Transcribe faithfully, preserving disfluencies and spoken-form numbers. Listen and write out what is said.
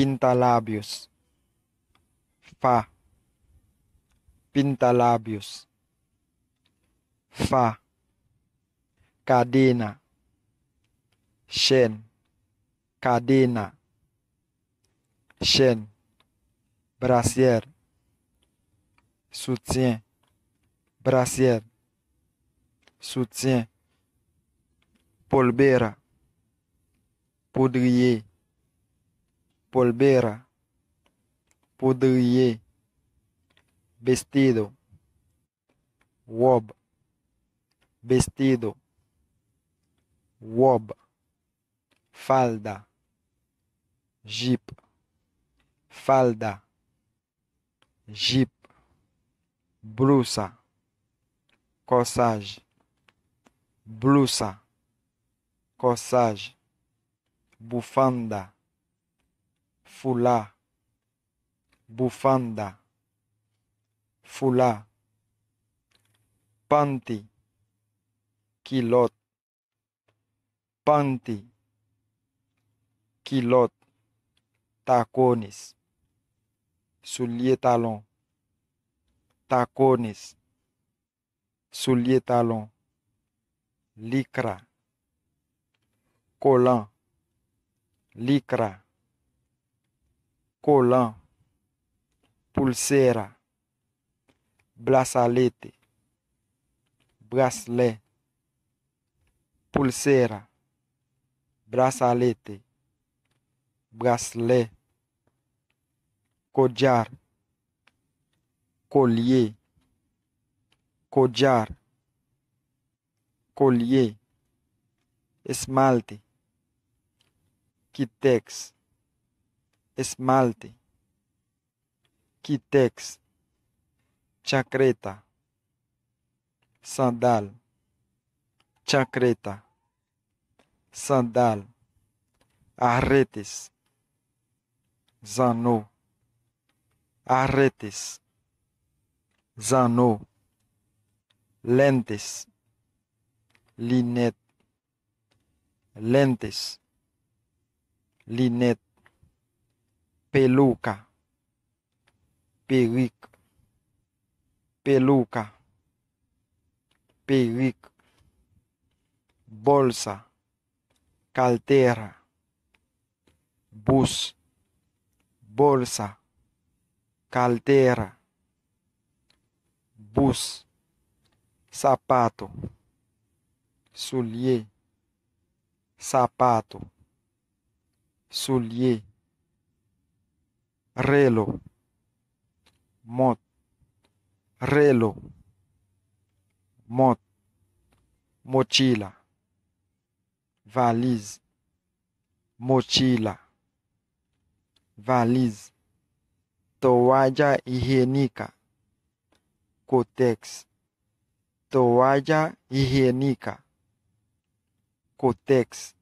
Pintalabios. Fa. Pintalabios. Fa. Cadena. Chèn. Cadena. Chèn. Brasier. Soutien. Brasier. Soutien. Polbera. Poudriye. Polbera. Poudriye. Vestido. Wòb. Vestido. Wòb. Falda. Jip. Falda. Jip. Blusa. Kòsaj. Blusa. Kòsaj. Bufanda. Fula. Bufanda. Fula. Panty. Kilòt. Panty. Kilòt. Tacones. Soulye talon. Tacones. Soulye talon. Licra. Kolan. Licra. Kolan. Pulsera. Brasalete. Braslè. Pulsera. Brasalete. Braslè. Collar. Kolye. Collar. Kolye. Esmalte. Kitèks. Esmalte. Kitèks. Chancleta. Sandal. Chancleta. Sandal. Aretes. Zanno. Aretes. Zanno. Lentes. Linèt. Lentes. Linèt. Peluca. Perik. Peluca. Perik. Bolsa. Cartera. Bous. Bolsa. Cartera. Bous. Sapato. Soulye. Sapato. Soulye. Relo. Mont. Relo. Mont. Mochila. Valiz. Mochila. Valiz. Toalla higiénica. Kotèks. Toalla higiénica. Kotèks.